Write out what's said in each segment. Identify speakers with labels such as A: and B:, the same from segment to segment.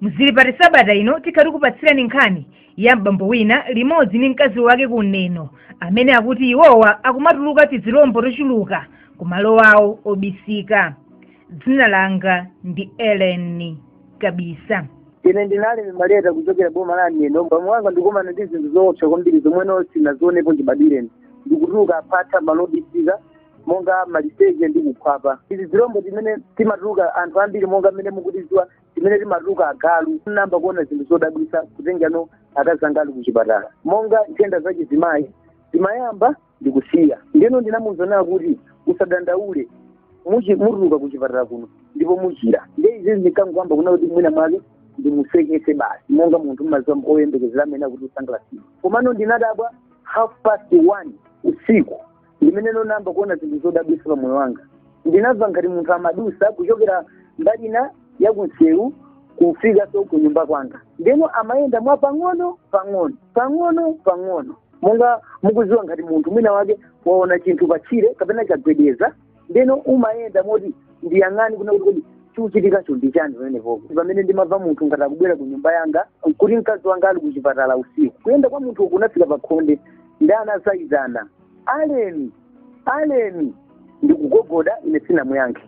A: Mzilipati sabata ino tikhala tikupatsirani nkhani ya mbambo wina limodzi ndi mkazi wake kuneno amene akuti iwowa akumatuluka tizilombo tochuluka kumalo awo obisika. Dzina langa ndi Ellen Kabisa.
B: Ine ndinali maleta kuchokera boma la Neno. Pamwanga ndikumana ndi zinthu zoopsa kwambiri zomwe sinazionepo chibadwireni. Ndikutuluka apatha malo obisika monga maliseche ndi kukhwapa. Izi zilombo zimene timatuluka anthu ambiri monga mmene mukutidziwa zimene timatuluka agalu. Namba kuona zinthu zodabwitsa kutengano akazangalu kuchipatala monga nthenda za chizimayi zimayamba ndikusiya. Ndeno ndinamuwuza kuti usadandaule, mutuluka kuchipatala kuno ndipo muchira. Ndiye izi ndikanguyamba kuna kuti mwina mwake ndimusekese basi monga munthu mmaziwa oyembekezera amene akuti usangalatsidwe. Komano ndinadabwa 1:30 usiku ndimene nonamba kuona zinthu zodabwitsa pa moyo wanga. Ndinamva ngati munthu amadusa kuchokera mbali ina ya kunsewu kufikanso ku nyumba kwanga. Ndeno amayenda mwa pang'ono pang'ono pang'ono pang'ono monga mukuziwa ngati munthu mwina wake waona chinthu pachire kapena chagwedeza. Ndeno umayenda moti ndiyang'ani kuna kuti chikuchitikacho ndi chani pamenepopo. Pamene ndimamva munthu ngati akubwera ku nyumba yanga kuti mkazi wanga ali kuchipatala usiku, kuyenda kwa munthu kunafika pa khonde ndi anasayizana aleni aleni ndikugogoda, ine sinamuyankhe.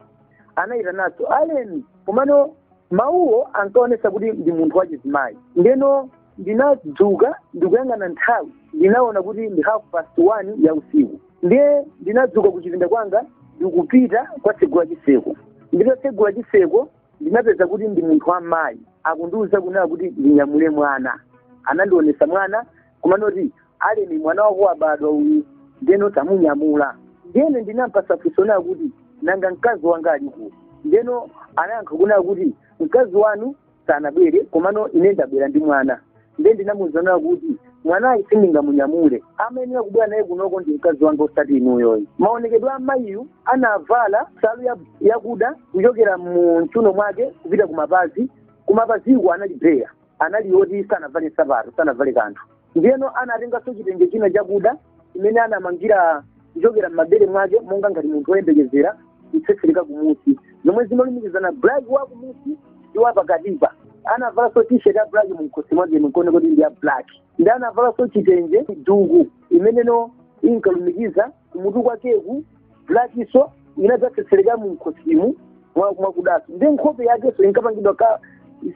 B: Anayitananso aleni, komano mawuwo ankaonesa kuti ndi munthu wachizimayi. Ndeno ndinadzuka ndikuyang'ana nthawi, ndinaona kuti ndi 1:30 ya usiku. Ndiye ndinadzuka kuchipinda kwanga ndikupita kwatsegula chiseko. Nditatsegula chiseko ndinapeza kuti ndi munthu wamayi akundiwuza kunena kuti ndinyamule mwana. Anandionesa mwana kumanoti aleni mwana wako wabadwa uyu, ndeno tamunyamula. Ndeno ndinampasa funso nayo kuti nanga mkazi wanga ali kuti. Ndeno anayankha kunena kuti mkazi wanu sanabwere, komano ine ndabwera ndi mwana. Ndiye ndinamuwuza nayo kuti mwanayi sindingamunyamule, amayenera kubwera naye kunoko ndi mkazi wanga osati inuyoyi. Maonekedwe a mayiyu anavala nsalu yakuda kuchokera mu mchuno mwake kupita kumapazi. Kumapaziko anali anali yoti sanavale nsapato, sanavale kanthu. Ndiyeno anatenganso chitenge china chakuda chimene anamangira kuchokera m'mabere mwake monga ngati munthu woyembekezera kutsetsereka kumusi, zomwe zimalumikizana black wa kumusi ndi wa pakatipa. Anavalanso t-shirt ya black mumkhosi mwake munkone kuti ndi ya black. Ndi anavalanso chitenje duku imeneno inkalumikiza kumutu kwakeku blackiso inadzatsetsereka mumkhosimu mwakudaso. Ndi nkhope yakenso inkapangidwa ka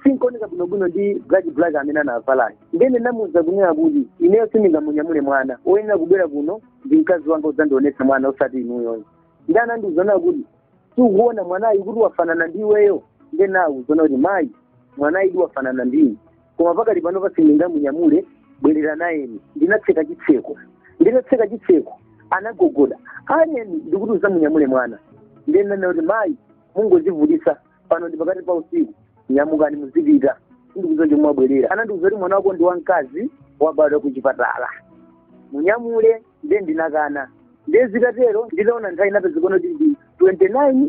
B: sinkaoneka bwinobwino ndi black amene anavalayo. Ndene ndamuwuza kunena kuti ineyo sindingamunyamule mwana, oyenera kubwera kuno ndi mkazi wanga udzandionetsa mwana osati inuyoyo. Ndi anandiwuza kuti sikuona mwanayi kuti wafanana ndi iweyo. Ndiye nawuza kuti mayi mwanayi wafanana ndine, koma pakali pano sindingamunyamule, bwerera nayeni. Ndinatseka chitseko, ndinatseka chitseko anagogoda aleni ndikuti uzamunyamule mwana. Ndiye ndinanena kuti mayi mungozivutisa pano ndi pakati pa usiku, nyamukani muzipita, sindikudziwa chomwe mwabwerera. Anandiwuza kuti mwana wako ndi wamkazi wabadwa kuchipatala, munyamule. Ndiye ndinakana. Ndiye zikatero nditaona nthawi inapezeka kuti ndi 1:39.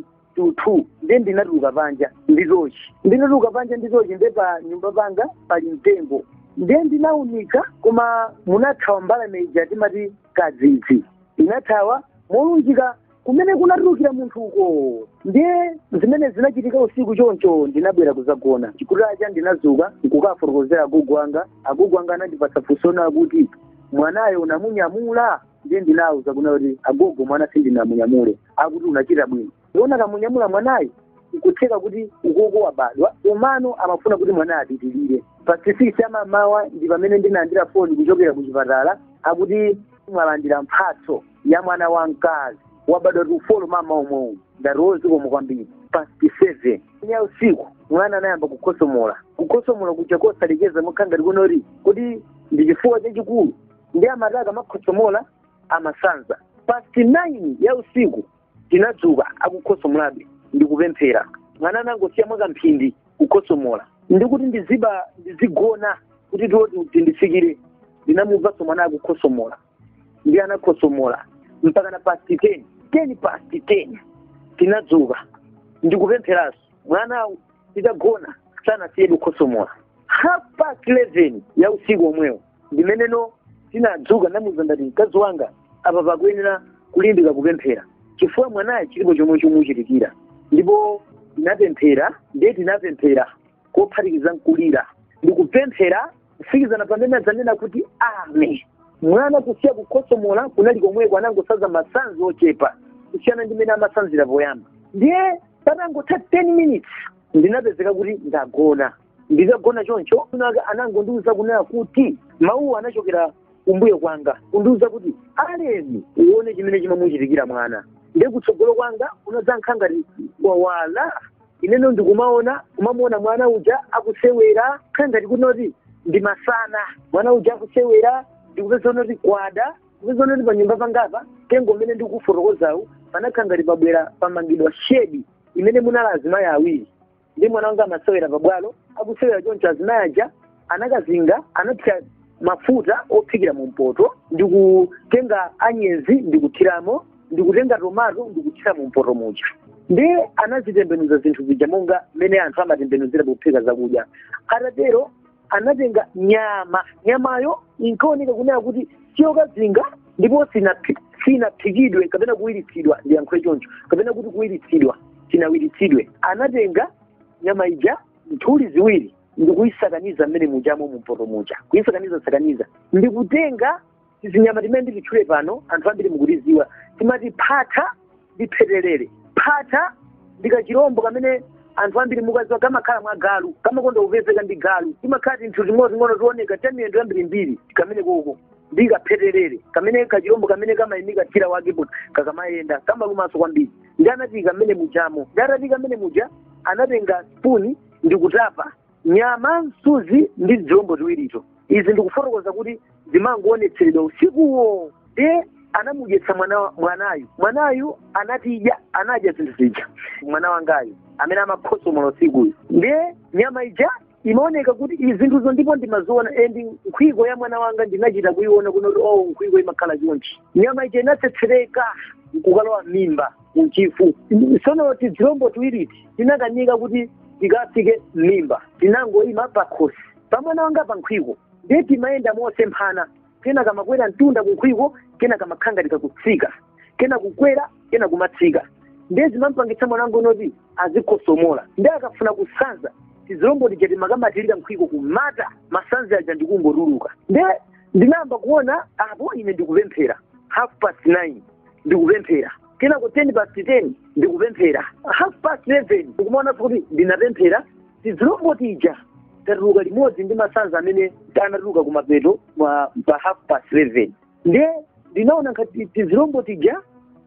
B: Ndiye ndinatuluka panja ndi tochi. Ndinatuluka panja ndi tochi, ndiye pa nyumba panga pali mtengo. Ndiye ndinawunika, koma munathawa mbalame ija timati kadzidzi, inathawa molunjika kumene kunatulukira munthu uko. Ndiye zimene zinachitika usiku choncho ndinabwera kuzagona. Chikutacha ndinazuka nkukafotokozera agogo anga. Agogo anga anandipatsa funso kuti mwanayo unamunyamula? Ndiye ndinawuza kuna kuti agogo mwana sindinamunyamule. Akuti unachita bwino, ona kamunyamula mwanayo nkutheka kuti ukoko wabadwa, komano amafuna kuti mwanayo apitirire. Pa 6 amamawa ndi pamene ndinalandira foni kuchokera kuchipatala akuti mwalandira mphatso ya mwana wamkazi wabadwa tufolo mama omwewo. Ndatiwozi komwe kwambiri. 7:00 ya usiku mwana anayamba kukhosomola, kukhosomola kuja kosalekeza mokhanga kunoti kuti ndi chifuwa chachikulu. Ndi amataka amakhosomola amasanza. 9:00 ya usiku tinadzuka akukhosomolabe ndikupemphera. Mwana anangosiya mwakamphindi kukhosomola, ndikuti ndiziba ndizigona kuti tiwoti tindifikire. Ndinamumvanso mwana akukhosomola, ndi anakhosomola mpaka na 10:10, 10:10 tinadzuka ndikupempheranso. Mwana titagona sanasiye kukhosomola. 11:30 ya usiku omwewo ndimeneno tinadzuka. Ndamuwuza ndati mkazi wanga apa pakuyenera kulimbika kupemphera chifukwa mwanayi chilipo chomwe chomuchitikira. Ndipo tinapemphera, ndiye tinapemphera kophatikiza nkulira. Ndinafikana pamene adzanena kuti ame mwana kusiya kukhosomola kunali komweko, anangosanza masanzi ochepa kusiyana ndi mmene amasanzira poyamba. Ndiye patangotha 10 minutes ndinapezeka kuti ndagona. Ndikagona choncho anangondiuza kunena kuti mawuwo anachokera kumbuyo kwanga kundiuza kuti aleni uone chimene chimamuchitikira mwana. Ndiye kutsogolo kwanga kunadzankha ngati wawala, ineno ndikumaona kumamuona mwana uja akusewera, khala ngati kunoti ndi masana, mwana uja akusewera, ndikupeza kuti kwada, ndikupeza kuti panyumba pangapa tengo mmene ndikufotokozawu panakhala ngati pabwera pamangidwa shedi imene munali azimayi awiri, ndi mwana wanga amasewera pabwalo akusewera choncho. Azimayi aja anakazinga, anathira mafuta ophikira mu mpoto, ndikutenga anyenzi ndikuthiramo, ndikutenga tomato ndikuthira mu mpoto muja. Ndi anazitembenuza zinthu zija monga mmene anthu amatembenuzira pophika zakudya. Atatero anatenga nyama, nyamayo inkaoneka kunena kuti siyokazinga ndipo sinaphikidwe kapena kuwiritsidwa, ndiyankhule choncho, kapena kuti kuwiritsidwa, sinawiritsidwe. Anatenga nyama ija nthuli ziwiri ndikuyisakaniza mmene mujamo mumpoto muja, kuyisakaniza sakaniza, ndikutenga tizinyama timene nditchule pano anthu ambiri mukutiziwa, timati phatha ndi phetelere. Phatha ndi kachirombo kamene anthu ambiri mukaziwa, kamakhala mwa galu, kamakonda kupezeka ndi galu, timakhala tinthu ting'onoting'ono tioneka ta miyendo yambirimbiri kamene koko, ndi kaphetelere kamene kachirombo kamene kamayimika mchira wake kakamayenda, kamalumanso kwambiri. Ndi anatika mmene mujamo, ndi atatika mmene muja anatenga spuni ndikutapa nyama, msuzi ndi zirombo ziwirito. Izi ndikufotokoza kuti zimangoonetseredwa usikuwo. Ndiye anamudyetsa mwanayu, mwanayu anatidya, anadya zinthu zija, mwana wangayu amene amakhosomola usikuyu. Ndiye nyama ija imaoneka kuti izi zinthuzo ndipo ndimaziona, and nkhwiko ya mwana wanga ndinachita kuiona kuno kuti oh, nkhwiko imakhala chonchi. Nyama ija inatsetsereka nkukalowa m'mimba mchifu. Sono tizirombo tiwiriti tinakanika kuti tikafike m'mimba, tinangoyima pakhosi pa mwana wanga pa nkhwiko. Ndiye timayenda mosemphana, kena kamakwera mtunda kunkhwiko, kena kamakhanga tikakutsika, kena kukwera, kena kumatsika. Ndiye zimampangitsa mwana wanga unoti azikhosomola, ndiye akafuna kusanza tizirombo tija timakamatirira nkhwiko kumata masanzi aja ndikungotuluka. Ndiye ndinayamba kuona apo ine ndikupemphera 9:30, ndikupemphera kenako 10:10, ndikupemphera 11:30, ndikumaona kuti ndinapemphera tizirombo tija tatuluka limodzi ndi masanzi amene anatuluka kumapeto pa 11:30. Ndiye ndinaona ngati tizirombo tija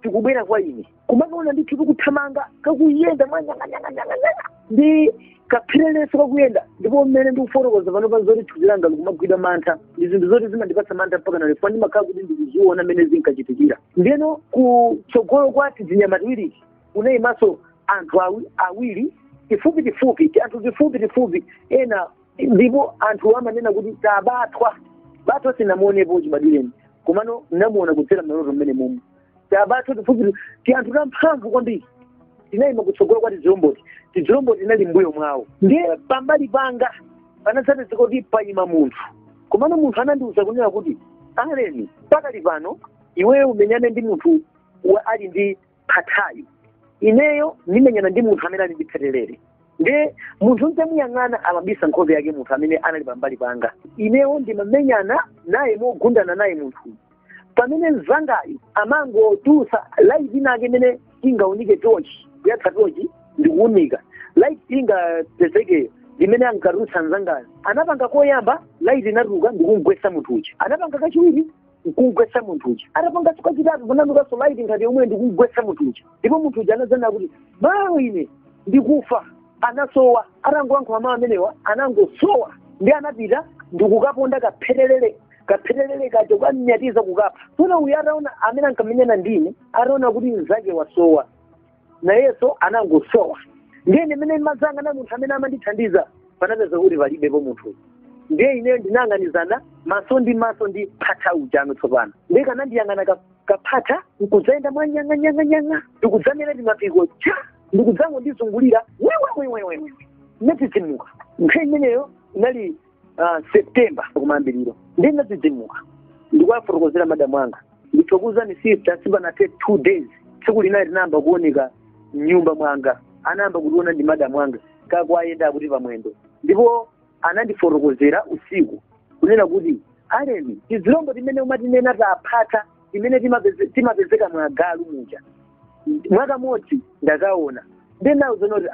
B: tikubwera kwa ine, kumakaona ndithu tikuthamanga kakuyenda mwanyanganyanganyanganyanga ndi kapherereso kakuyenda. Ndipo mmene ndikufotokoza pano pa zoti thupi langa likumagwidwa mantha, ndi zinthu zoti zimandipatsa mantha mpaka na lero, ndimakhala kuti ndikuziona mmene zinkachitikira. Ndiyeno kutsogolo kwa tizinyama tiwiriti kunayimanso anthu awiri tifupi tifupi, anthu tifupi tifupi ena, ndipo anthu amanena kuti tabathwa bathwa, sinamuonepo chibadwireni, komano namuona kudzera maloto mmene mumu. Tabathwa tifupi ti anthu tamphamvu kwambiri tinayima kutsogolo kwa tiziromboti, tiziromboti tinali mbuyo mwawo. Ndiye pambali panga panadzapezeka kuti payima munthu, komano munthu anandiwuza kunena kuti aleni pakali pano iweyo umenyane ndi munthu ali ndi phathayo, ineyo ndimenyana ndi munthu amene ali ndi phetelere. Ndiye munthu ntamuyang'ana amabisa nkhope yake, munthu amene anali pambali panga, ineyo ndimamenyana naye mogundana naye munthu, pamene mzangayo amangotulutsa light inake imene ingaunike tochi, kuyatsa tochi ndikuunika light ingapezekeyo limene ankatulutsa mzangayo. Anapanga koyamba, light inatuluka ndikumgwetsa munthu uja. Anapanga kachiwiri, nkumgwetsa munthu uja. Atapanganso kachitatu, panatulukanso light ngati yomwe ndikumgwetsa munthu uja. Ndipo munthu uja anadzanena kuti mawu ine ndikufa, anasowa. Atangoyankhula mawu amenewa anangosowa, ndi anapita ndikukaponda kaphetelere, kaphetelere kaja kamnyatiza kukapha. Tsono uyu ataona amene ankamenyana ndine, ataona kuti mnzake wasowa, nayenso anangosowa. Ndiye ndimene mazanga na munthu amene amandithandiza, panapeza kuti palibepo munthu. Ndiye ineyo ndinayang'anizana maso ndi maso ndi phatha ujano tsopano. Ndiye kanandiyang'ana kaphatha nkudzayenda mwanyang'anyang'anyang'a ndikudzamera timapiko cha ndikudzangondizungulira wewewewewewe, ndinadzidzimuka. Nthawi imeneyo inali September kumayambiriro. Ndiye ndinadzidzimuka ndikuwafotokozera madamu anga, ndithokozani sister, sipanathe 2 days tsiku linayi tinayamba kuoneka mnyumba mwanga, anayamba kutiona ndi madamu anga kakwayenda akuti pamwendo. Ndipo anandifotokozera usiku Kunena kuti aleni tizilombo timene umatinena taphata timene timapezeka mwagalu muja mwakamodzi ndakaona. Ndenawo zonoti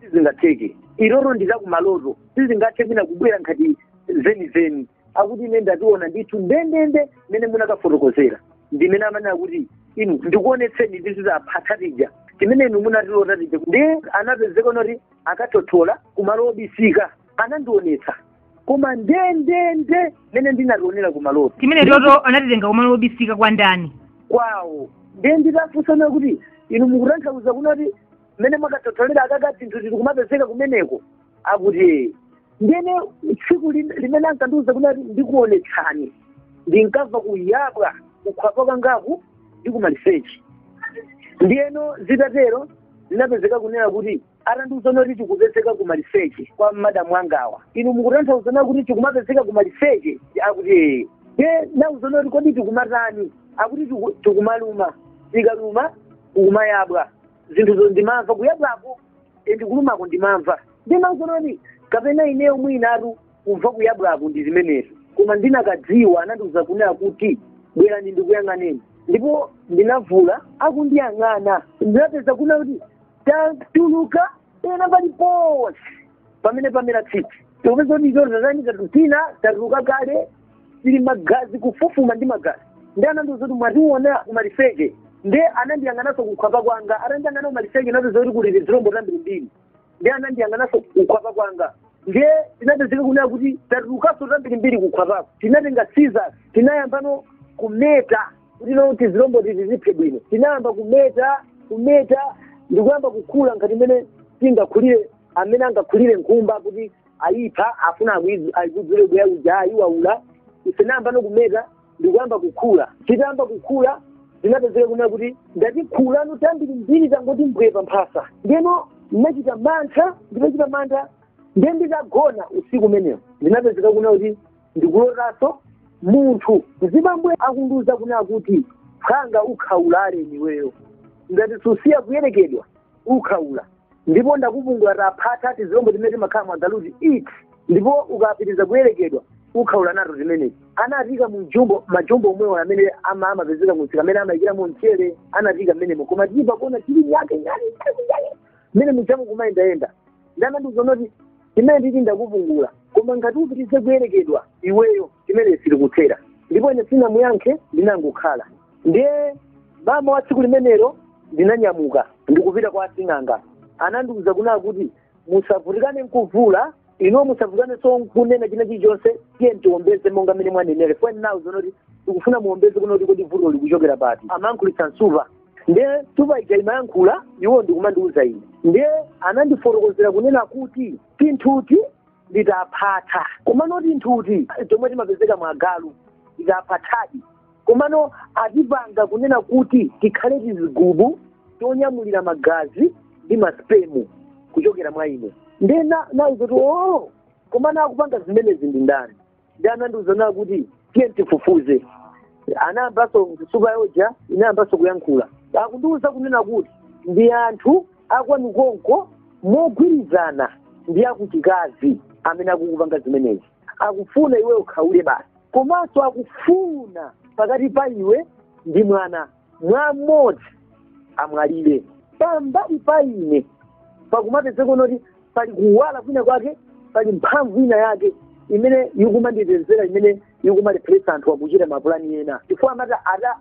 B: sizingatheke iloro ndizakumaloto sizingathe kwina kubwera nkhati zenizeni akuti ine ndationa ndithu ndendende mmene munakafotokozera. Ndimene amanena kuti inu ndikuonetseni ndizizaphatha tija timene inu munatilota tija. Ndiye anapezeka noti akatothola kumalo obisika anandionetsa koma ndendende mmene ndinationera kumaloto.
A: Timene toto anatitenga kumalo obisika kwa ndani?
B: Kwawo. Ndiye nditafunsana kuti inu mukutanthauza kunoti mmene mwakatotholera akaka zinthu zili kumapezeka kumeneko akuti ndiyene tsiku limene ankandiuza kunati ndikuonetsani ndinkamva kuyabwa kukhwapa kangaku ndi kumalisechi. Ndiyeno zitatero zinapezeka kunena kuti atandiuza noti chikupezeka kumaliseche kwa madamu angawa inu mukutanthauza kuti chikumapezeka kumaliseche akuti ye nauza noti kodi tikumatani akuti tikumaluma tikaluma kukumayabwa zinthuzo ndimamva kuyabwako ndikulumako ndimamva. Ndinauza noti kapena ineyo mwinatu kumva kuyabwako ndi zimenezo koma ndinakadziwa anandiuza kunena kuti bwerani ndikuyang'aneni. Ndipo ndinavula akundiyang'ana ndinapeza kuna kuti tatuluka ena paliponse pamene pamera tsitsi tikupeza kuti izo tina tatuluka kale tili magazi kufufuma ndi magazi. Ndi anandiuza kuti mwationa kumaliseche. Ndi anandiyang'ananso kukhwapa kwanga atandiyang'ana kumaliseche napeza kuti kuli tizilombo tambirimbiri. Ndi anandiyang'ananso kukhwapa kwanga ndiye tinapezeka kunena kuti tatulukanso tambirimbiri kukhwapako. Tinatenga scissors tinayambano kumeta kuti no tizilombo tiziphe bwino. Tinayamba kumeta ndikuyamba kukhula ngati mmene tingakhulire amene angakhulire nkhumba kuti ayipha afuna ayikudzule bweya uja ayiwaula. Tinayamba no kumeta ndikuyamba kukhula. Titayamba kukhula ndinapezeka kunena kuti ndatikhulano tambirimbiri tangoti mbwe pamphasa. Ndiyeno ndinachita mantha ndinachita mantha ndiye nditagona usiku umenewo ndinapezeka kunena kuti ndikulotanso munthu mzibambwe akundiuza kunena kuti phanga ukhaula aleni iweyo ngati susiya kuyerekedwa ukhaula ndipo ndakupungula taphata tizilombo timene timakhala mwagaluti iti ndipo ukapitiriza kuyerekedwa ukhaula nato zimenezi. Anatika mjumbo majumbo omwewo amene amapezeka mutsika amene amayikiramo mchere anatika mmenemo koma tipa kuona chili nyake nyake nyake mmene mujamu kumayendayenda. Ndamandiuza noti chimene nditi ndakupungula koma ngati upitirize kuyerekedwa iweyo chimene silikuthera. Ndipo ine sinamuyankhe ndinangokhala. Ndiye mama wa tsiku limenelo ndinanyamuka ndikupita kwa asing'anga. Anandiuza kunena kuti musavutikane nkuvula ino musavutikane so nkunena china chilichonse tiye tiwombeze monga mmene mwanenere. Fwe ndinawuza noti tikufuna muwombeze kunoti kuti vuto likuchokera pati. Amankhulitsa nsupa ndiye nsupa ija imayankhula iwo ndikumandiuza ine. Ndiye anandifotokozera kunena kuti tinthuti nditaphatha komano tinthuti tomwe timapezeka mwagalu nditaphathadi komano atipanga kunena kuti tikhale tizigubu tonyamulira magazi ndi masipemu kuchokera mwa ine. Ndiye nauza kuti komano akupanga zimenezi ndi ndani. Ndiye anandiuza nawo kuti tiye tifufuze. Anayambanso nsupa yoja inayambanso kuyankhula akundiuza kunena kuti ndi anthu akwanu mogwirizana ndi akuchikazi amene akukupanga zimenezi akufuna iwe ukhaule basi komanso akufuna pakati pa iwe ndi mwana mwamodzi amwalire. Pambali pa ine pakumapezeka kunoti pali kuwala kwina kwake pali mphamvu ina yake imene ikumandipezera imene ikumalepheretsa anthu akuchita mapulani ena chifukwa amati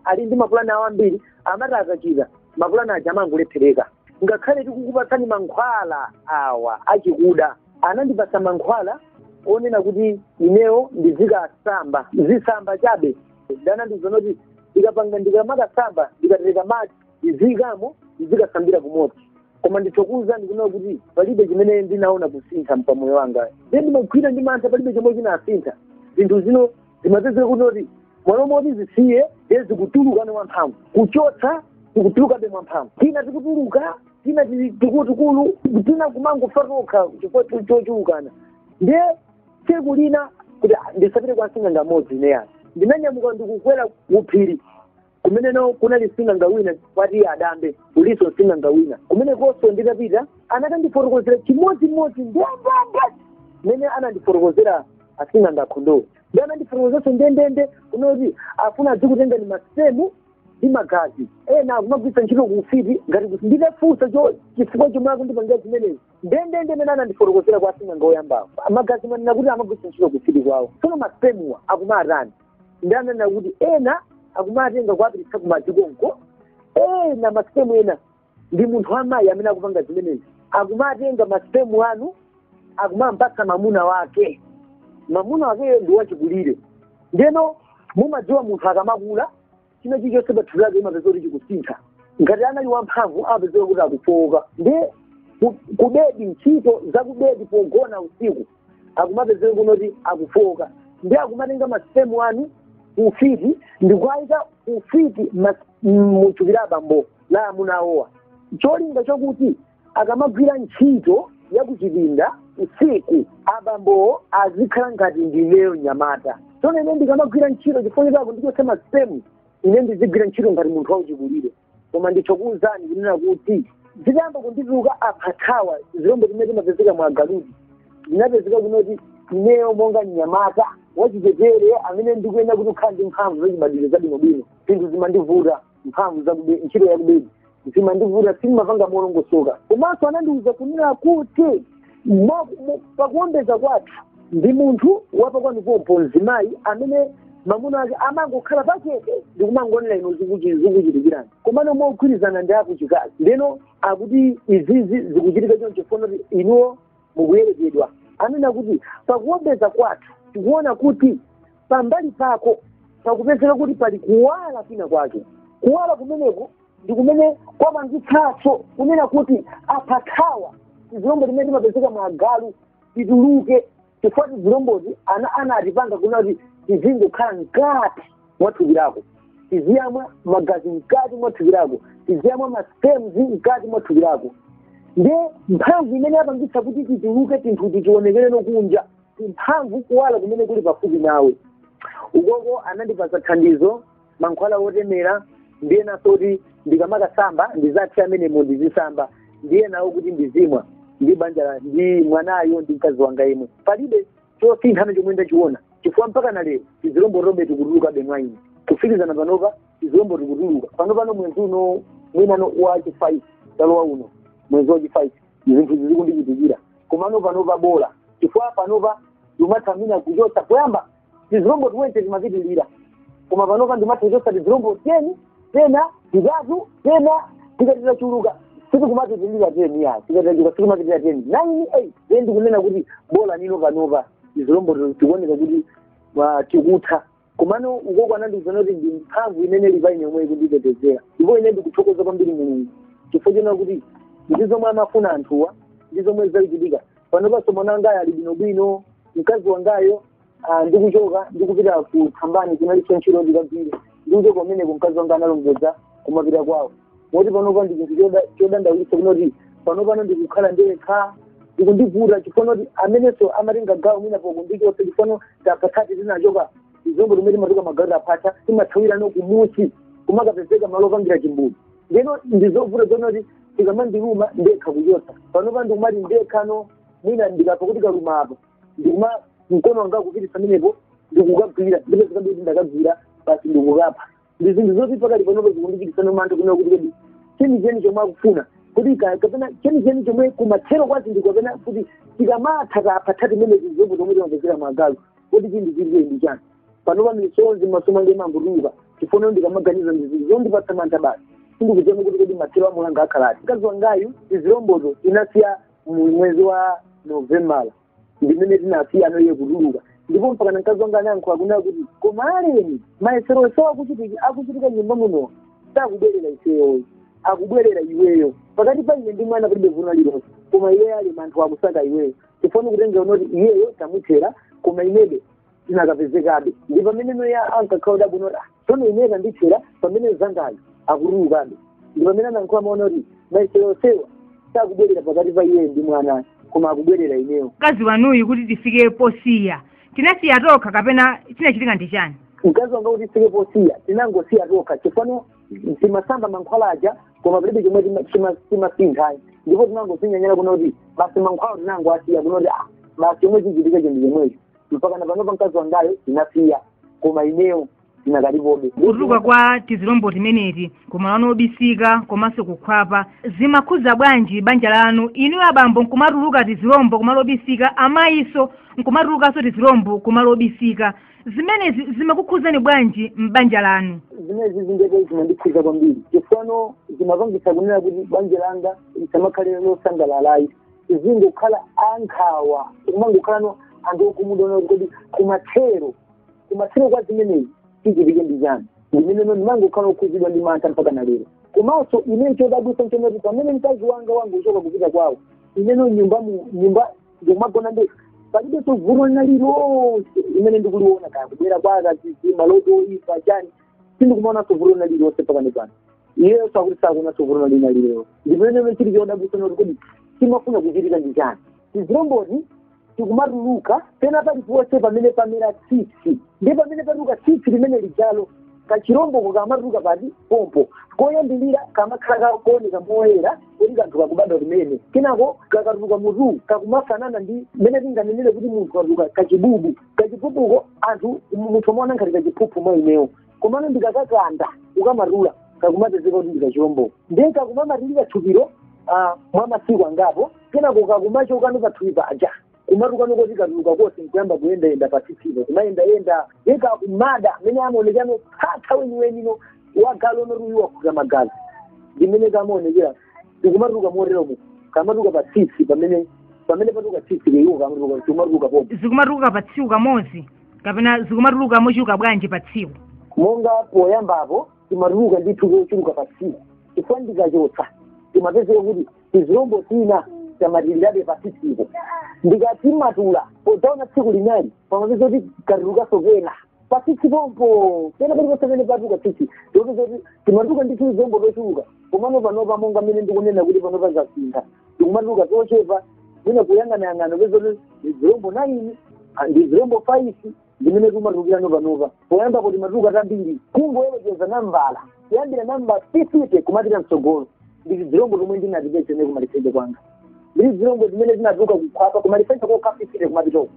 B: ali ndi mapulani awo ambiri amati akachita mapulani aja amangolephereka. Ngakhale tikukupatsani mankhwala awa achikuda anandipatsa mankhwala onena kuti ineyo ndizikasamba zisamba chabe. Ndanandiuza noti ndikapanga ndikamakasamba ndikatereka madzi ndiziyikamo ndizikasambira kumodzi. Koma ndithokoza ndikunena kuti palibe chimene ndinaona kusintha mpamoyo wanga. Ndiye ndimagwira ndi mantha palibe chomwe chinasintha. Zinthu zino zimapezeka kunoti mwalo moti zisiye ndiye zikutuluka mwamphamvu kuchotsa tikutulukabe mwamphamvu tina tikutuluka tina tikutukulu tina kumangofa tokha chifukwa chochulukana. Ndiye tsiku lina kuti ndisapite kwa sing'anga mmodzi ineyani ndinanyamuka ndikukwera kuphiri kumeneno kunali sing'anga wina kwati adambe kuliso sing'anga wina kumenekonso nditapita anakandifotokozera chimodzimodzi ndendende mmene anandifotokozera asing'anga akhondowo. Ndi anandifotokozanso ndendende kunoti afuna adzikutenga ni masperm ndi magazi ena akumagwiritsa ntchito ku ufiti. Ngati kuti nditafunsa chifukwa chomwe akundipangira zimenezi, ndendende mene anandifotokozera kwa asing'anga oyambawo, magazi manena kuti amagwiritsa ntchito ku ufiti kwawo. Tsono maspermwa akumatani? Ndi ananena kuti ena akumatenga kuapititsa kumadzi konko, ena masperm ena ndi munthu amayi amene akupanga zimenezi, akumatenga masperm anu akumampatsa mamuna wake. Mamuna wakeyo ndi wachikulire. Ndeno mumadziwa munthu akamakula, china chilichonse pathupi lake imapeza kuti chikusintha. Ngati anali wamphamvu, amapezeka kuti akufowoka. Ndi kubedi, ntchito za kubedi pogona usiku, akumapezeka kunoti akufowoka. Ndi akumatenga masperm anu ufiti ndikuayika ufiti muthupi la abambo la amuna awowa, cholinga chokuti akamagwira ntchito yakuchipinda usiku, abambowo azikhala ngati ndineyo nyamata. Tsono ine ndikamagwira ntchito, chifukwa chako ndichotse masperm, ine ndizigwira ntchito ngati munthu wauchikulire. Koma ndithokuwuzani kunena kuti zitayamba kundituluka aphathawa, zilombo zimene zimapezeka mwa agaludi, zinapezeka kunoti ineyo monga mnyamata wachichepere amene ndikuyenda kuti kukhala ndi mphamvu zachibadwidwe zabwinobwino, zinthu zimandivuta. Mphamvu zakube ntchito yakubedi zimandivuta, sindimapanga molongosoka. Komanso anandiwuza kunena kuti pakuombeza kwathu ndi munthu wapakwanu mzimayi amene mamuna ake amangokhala pachete ndikumangonera ino zikuchitikirani, komano mogwirizana ndi akuchikazi. Ndeno akuti izizi zikuchitika choncho funa kuti inuwo mukuyerekedwa. Anena kuti pakuombeza kwathu tikuona kuti pambali pako pakupezeka kuti pali kuwala kwina kwake. Kuwala kumeneko ndi kumene kwapangitsanso kunena kuti apathawa, tizilombo timene timapezeka mwa agalu, tituluke, chifukwa tizilombozi ana anatipanga kunena kuti tizingokhala mkati mwa thupi lako, tiziyamwa magazi mkati mwa thupi lako, tiziyamwa masperms mkati mwa thupi lako. Ndiye mphamvu imene yapangitsa kuti tituluke, tinthu tichionekere nokunja, mphamvu kuwala kumene kuli pafupi nawe ukoko. Anandipasa thandizo, mankhwala otemera, ndiye naso kuti ndikamakasamba ndizathe amenemo ndizisamba, ndiye nawo kuti ndizimwa ndi banja ndi mwanayo ndi mkazi wanga imwe. Palibe chosinthana chomwe ndachiona, chifukwa mpaka na lero tizilombo tobe tikutulukabe mwa ine. Kufikizana panopa tizilombo tikutuluka pano mwezi uno mwinano wachi 5 talowa uno, mwezi wachi 5 zinthu zizikundichitikira. Komano panopa bola, chifukwa panopa ndimatha mina kuchotsa, poyamba tizilombo 20 timapitilira, koma panopa ndimatha kuchotsa tizilombo 10, pena 3, pena tikatira chuluka sitikumapitilira 10 ya tikatira chuluka sitikumapitilira 10, 9, 8. Then ndikunena kuti bola nino panopa tizilombo tikuoneka kuti tikutha. Komano ukoko anandiuzana kuti ndi mphamvu imene ili pa ine yomwe ikunditetezera. Ndipo ine ndikuthokoza kwambiri Mulungu chifukwa chonena kuti ndi zomwe amafuna anthuwa ndi zomwe zachitika. Panopanso mwana wangayo ali bwinobwino, mkazi wangayo ndikuchoka ndikupita ku Thambani, kunalinso ntchito ndikagwire. Ndikuchoka kumeneko, mkazi wanga analongedza kumapita kwawo. Moti panopa ndi chinthu chodandaulitsa kunoti panopano ndikukhala ndekha, ndikundivuta, chifukwa kuti amenenso amatenga gawo mwina pokundichotsa, chifukwa tapatsati tinachoka tizilombo tumene timatuka magawo aphatha timathawira no kumusi kumakapezeka malo opangira chimbuzi. Ndeno ndizovuta zonoti tikamandiluma ndekha kuchotsa. Panopa ndikumati ndekhano mwina ndikapha kuti kaluma apo, ndikuma mkono wanga kupitisa pamenepo ndikukagwira, ndipezeka ndikuti ndakagwira basi ndikukapha. Ndi zinthu zoti pakali panopa zikundichititsano mantha kunena kuti kodi chenicheni chomwe akufuna kuti kapena chenicheni chomwe kumathero kwa zinthu, kapena kuti tikamatha taphatha timene tizilombo tomwe timapezeka mwagalu, kuti chinthu chiliche ndi chani? Panopa misonzi m'maso mwanga imangotuluka chifukwa ndikamaganiza ndi zondipatsa mantha basi. Sindikudziwa kuti kodi mathero amulanga akhalati. Mkazi wangayu tizilomboto tinasiya mu mwezi wa Novembala, ndimene tinasiya anoiye kutuluka. Ndipo mpaka na mkazi wanga anayankhula kunena kuti koma aleni mayesero so akuchitika nyumba muno sakubwerera ifeyoyo, akubwerera iweyo. Pakati pa ine ndi mwana palibe vuto lililonse, koma iweyo ali anthu akusaka iweyo, chifukwa kutenga unoti iyeyo tamuthera, koma inebe tinakapezekabe. Ndi pamene noya ankakhala dabwino, tsono ineyo tandithera, pamene zangayo akutulukabe. Ndi pamene anayankhula maona kuti mayesero sewa sakubwerera pakati pa iyeyo ndi mwana, koma akubwerera ineyo.
A: Mkazi wanuyu kuti tifike posiya, tinasiya tokha kapena chinachitika ndi chani?
B: Mkazi wanga kuti tifike posiya, tinangosiya tokha, chifukwa timasamba mankhwala aja koma palibe chomwe timasinthayi. Ndipo tinangosinyanyala kuna kuti basi mankhwala tinangoasiya, kuna kuti basi chomwe chichitika chinthu chomwecho. Mpaka na panopa mkazi wangayo inasiya, koma ineyo inakalipobe.
A: Kutuluka kwa tizilombo timeneti kumalo anu obisika komanso kukhwapa zimakhuza bwanji banja lanu? Inu abambo nkumatuluka tizilombo kumalo obisika, amayiso nkumatulukanso tizilombo kumalo obisika, zimenezi zimakukhuzani bwanji m'banja lanu?
B: Zimenezi zingepe zimandikhuza kwambiri, chifukwa zimapangitsa kunena kuti banja langa lisamakhale losangalalayi, zingokhala ankhawa, kumangokhalano anthu okhumudwa kuti kumathero kwa zimenezi tichitike ndi chani. Ndimene ndimangokhala okhuzidwa ndi mantha mpaka na lero. Komanso ine chodabwitsa nchonoti pamene mkazi wanga wangu uchoka kupita kwawo, ineno nyumba mu nyumba ndikumagona ndekha, palibenso vuto lina lililonse limene ndikuliona, kaya kubwera kwa akadzidzi, maloto oyipa, chani, sindikumaonanso vuto lina lililonse pakani pano. Iyeyo sakuti sakuonanso vuto lina lililonse. Ndimene chili chodabwitsa noti kodi timafuna kuchitika ndi chani? Tizilombozi tikumatuluka pena paliponse pamene pamera tsitsi, ndi pamene patuluka tsitsi limene lijalo kachilomboko kamatuluka pati pompo. Koyambilira kamakhala kakuoneka moyera kuti kanthu kakubadwa kumene, kenako kakatuluka mutu kakumafanana ndi mmene tinganenere kuti munthu katuluka kachibubu. Kachibubuko anthu munthu amaona ngati kachiphuphu mwa inewo, komano ndikakakanda ukamatula kakumapezeka kuti ndikachilomboko, ndiye kakumamatilira thupiro mwa masiku angapo, kenako kakumachokano pathupi paja kumatukano koti katuluka konse nkuyamba kuyendayenda patsitsipo, kumayendayenda ye kakumada mmene amaonekano phatha weniwenino wagalo noti uyu wakhuta magazi, ndimene kamaonekera. Tikumatuluka moteromo, kamatuluka pa tsitsi, pamene patuluka tsitsi leiwo kamatuluka, tikumatuluka pompo.
A: Zikumatuluka pa tsiku kamodzi kapena zikumatuluka mochuluka bwanji pa tsiku?
B: Monga poyambapo timatuluka ndithu kochuluka pa tsiku, chifukwa ndikachotsa timapezeka kuti tizilombo tina tamatirirabe pa tsitsipo. Ndikatimatula podzaona tsiku linali pamapeza kuti katulukaso kena patsitsi pompo, pena paliponse pamene patuluka tsitsi tikupeza kuti timatuluka ndithu tizilombo tochuluka. Komano panopa, monga mmene ndikunena kuti panopa zasintha, tikumatuluka tochepa, mwina kuyang'anayang'ana upeza kuti ndi zilombo 9, ndi zilombo 5 ndimene timatulukirano panopa. Poyambapo timatuluka tambiri, kungoyerekeza nambala kuyambira namba 50 kumapita mtsogolo ndi zilombo zomwe ndinatipeza ine kumaliseche kwanga, ndili zilombo zimene zinatuluka kukhwapa kumaliseche kokha 50 kumapitoko,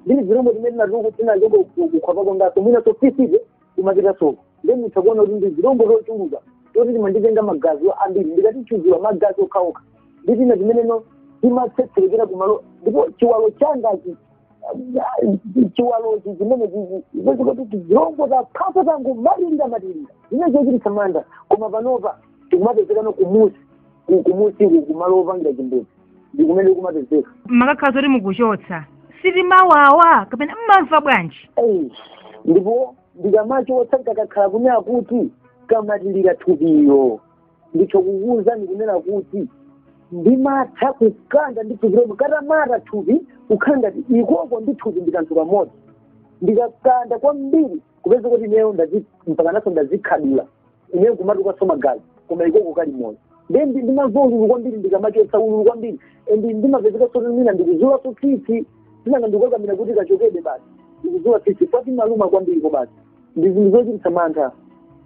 B: ndili zilombo zimene zinatuluka zinachoka kukhwapa kwangaso mwinaso 50 kumapita soko. Ndi mutha kuona kuti ndi zilombo zochuluka toti timanditenga magazi ambiri, ndikatichuzula magazi okhaokha ndi zina zimeneno timatsetserekera kumalo. Ndipo chiwalo changachi, chiwalochi chimene chichi kuti zilombo zaphasa tangu matirira matirira zimene zochititsa mantha. Koma panopa tikumapezekano kumusi kumusi kumalo opangira chimbuzi ndi kumene kumapezeka.
A: Makakhala zoti mukuchotsa sitimawawa kapena mmamva bwanji?
B: Ei, ndipo ndikamachotsa kakakhala kunena kuti kamatilira thupiyo, ndicho kukuwuzani kunena kuti ndimatha kukanda ndi thupi lomwe katamata thupi kukhala ngati ikoko ndi thupi ndi kanthu kamodzi. Ndikakanda kwambiri kupeza kuti ineyo mpaka naso ndazikhadula ineyo kumatukaso magazi, koma ikoko kali moyo. Ndi ndimamva ululu kwambiri ndikamachotsa, ululu kwambiri, and ndimapezeka soti mina ndikuzulaso tsitsi, sinanga ndikukakamira kuti kachokede basi, ndikuzula tsitsi pati maluma kwambiri. Ko basi ndi zinthu zochititsa mantha,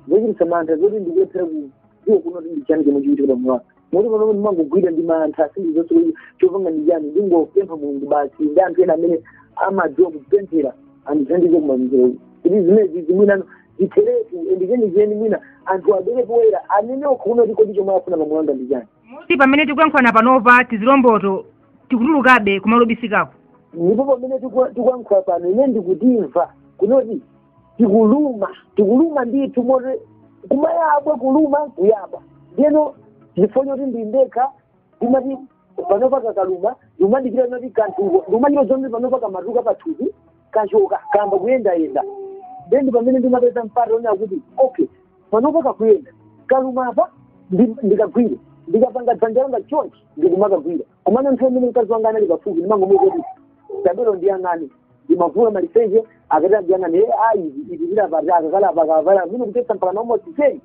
B: zochititsa mantha zoti ndikulephera kudziwa kuno kuti ndi chani chomwe chikuchitika pamoyo wanga, moti panopo ndimangogwira ndi mantha, sindizonse kuti chopanga ndi chani. Ndingopempha Mulungu basi ndi anthu ena amene amadziwa kupemphera andithandize kumapemphero kuti zimenezi zimwina zitheretu, and chenicheni mwina anthu abwere poyera anene okha kuno kuti kodi chomwe afuna pamoyo wanga ndi chani.
A: Moti pamene tikuyankhulana panopa tizilomboto tikutulukabe kumalo obisikako?
B: Ndipo pamene tikuyankhula pano ine ndikutimva kunoti tikuluma, tikuluma ndithu, moti kumayabwa, kuluma kuyabwa. Ndiyeno chifukwa choti ndi ndekha, ndimati panopa kakaluma ndimandikira noti kanthuko ndimachita zomwe panopa kamatuka pathupi kachoka kamba kuyendayenda. Then pamene ndimapeza mpata onena kuti okay, panopa kakuyenda, kalumapa ndikagwire, ndikapanga dzanja langa chonchi ndikumakagwira. Komano nthawi imene mkazi wanga anali pafupi ndimangomuwuza kuti tabelo ndiyang'ane, ndimavula maliseche, akati andiyang'ane, e ayi izi zilapati akakalapa akavala mino kutetsa mpaka na almost 10.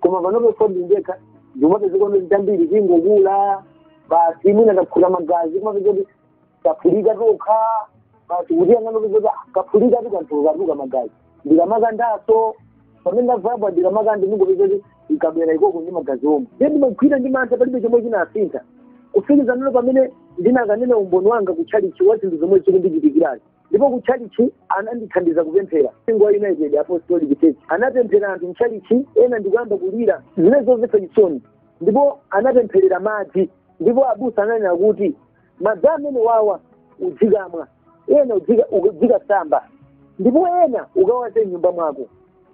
B: Koma panopo fo ndindekha ndimapezeka kuti tambiri zingokula basi, mwina kaphula magazi, kumapeza kuti kaphulika tokha basi, kuti yang'ana kuti kaphulika tu kanthu katuka magazi. Ndikamakandaso pamene ndavapa ndikamakanda ndingopeza kuti ikabwera ikoko ndi magazi omwe, ndiye ndimagwira ndi mantha. Palibe chomwe chinasintha kufikiza nalo pamene ndinakanena umboni wanga kutchalichi wa zinthu zomwe zikundichitikirazi. Ndipo kutchalichi anandithandiza kupemphera. Mpingo wa United Apostolic Church anapemphera anthu mtchalichi ena ndikuyamba kulira, zimene zomvetsa chisoni. Ndipo anapempherera madzi, ndipo abusa ananena kuti madzi amene wawa udzikamwa, ena udzikasamba, ndipo ena ukawaze m'nyumba mwako.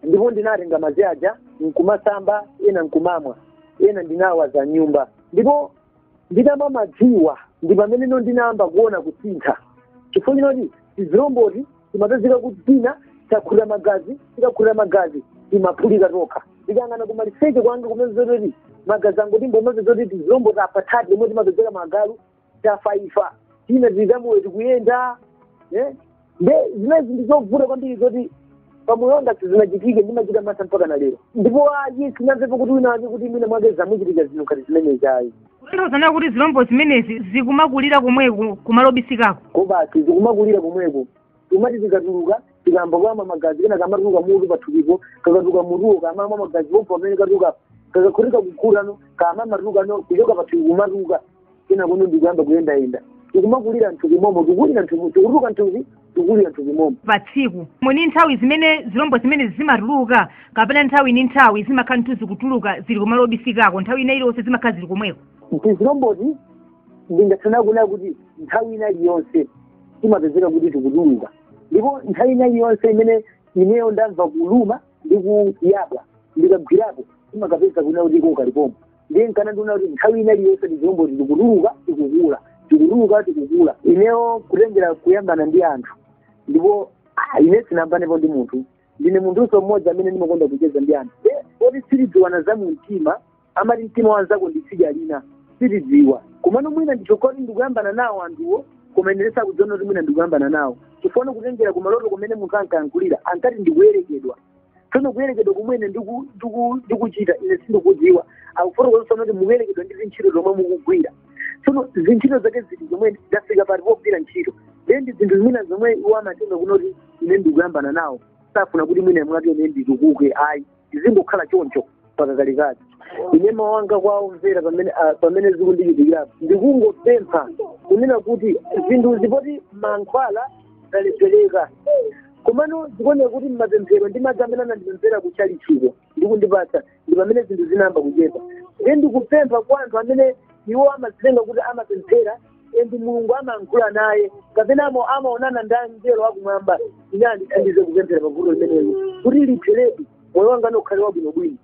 B: Ndipo ndinatenga madzi aja nkumasamba, ena nkumamwa, ena ndinawaza nyumba. Ndipo nditamwa madziwa ndi pamene ndinayamba kuona kusintha, chifukwa chinoti tizilomboti timapezeka kuti tina takhulira magazi, tikakhulira magazi timaphulika tokha. Ndikang'ana kumaliseche kwanga kumene zoti magazi angoti mbomapeza kuti tizilombo tafa thati lomwe timapezeka magalu tafaifa, tina tili tikuyenda nde zimene ndi zovuta kwambiri zoti pamoyo wanga sizinachitike, ndimachita mantha mpaka na lero. Ndipo ayi, sinamvepo kuti wina wake kuti mwina mwake zamuchitika zinthu ngati zimenezi ayi.
A: Kutanthauza kuti zilombo zimenezi zikumakulira komweko kumalobisikako?
B: Kobasi, zikumakulira komweko. Timati zikatuluka tikamba kwamwa magazi, kena kamatuluka mutu pathupipo, kakatuluka mutuwo kamamwa magazi pompo pamene katuluka, kakakhutika kukhutano kamamatulukano kuchoka pathupi kumatuka, kena kuno ndikuyamba kuyendayenda, tikumakulira mthupi momo, tikulira mthupi, tikutuluka mthupi, tikulira mthupi momo.
A: Pa tsiku mwini nthawi zimene zilombo zimene zimatuluka, kapena nthawi ni nthawi zimakhala nthu zikutuluka zili kumalobisikako, nthawi ina iliyonse zimakhala zili komweko?
B: Tizilomboti ndingathana kunena kuti nthawi ina iliyonse timapezeka kuti tikutuluka, ndipo nthawi ina iliyonse imene ineyo ndamva kuluma ndi kuyabwa, ndikagwirapo timakapeza kuna kuti iko kalipomo. Ndiye nkana ndiona kuti nthawi ina iliyonse tizilomboti tikutuluka, tikukula, tikutuluka, tikukula. Ineyo kutengera kuyambana ndi anthu, ndipo ine sinambanepo ndi munthu, ndine munthunso mmodzi amene ndimakonda kucheza ndi anthu. Poti sitidziwana za mu mtima, amati mtima wanzako ndi tsidya lina, sitidziwa. Komano mwina ndichokoti ndikuyambana nawo anthuwo, koma ine ndisakudziona kuti mwina ndikuyambana nawo, chifukwa kutengera kumaloto kumene munthu ankayankhulira ankati ndikuyerekedwa. Tsono kuyerekedwa kumwene ndikuchita ine sindikudziwa, akufotokozanso kuti mukuyerekedwa ndi zintchito zomwe mukugwira. Tsono zintchito zake ziti zomwe zafika pati pogwira ntchito, then ndi zinthu zimene zomwe iwo amatenga kunoti ine ndikuyambana nawo, safuna kuti mwina mwake ine nditukuke ayi, zingokhala choncho mpaka kalekale. Ine mawanga kwawo mvera pamene pamene zikundichitikirapo, ndikungopempha kunena kuti zinthu zipoti mankhwala zalephereka, komano zikuoneka kuti mmapemphero ndi madzi amene anandipemphera kutchalichiko ndikundipatsa, ndi pamene zinthu zinayamba kuchepa. Ndiye ndikupempha kwa anthu amene iwo amazitenga kuti amapemphera endi Mulungu amayankhula naye kapena amaonana ndi angelo akumwamba, ine andithandize kupemphera pavuto limenelo kuti lipheredi, moyo wanga nokhale wabwinobwino.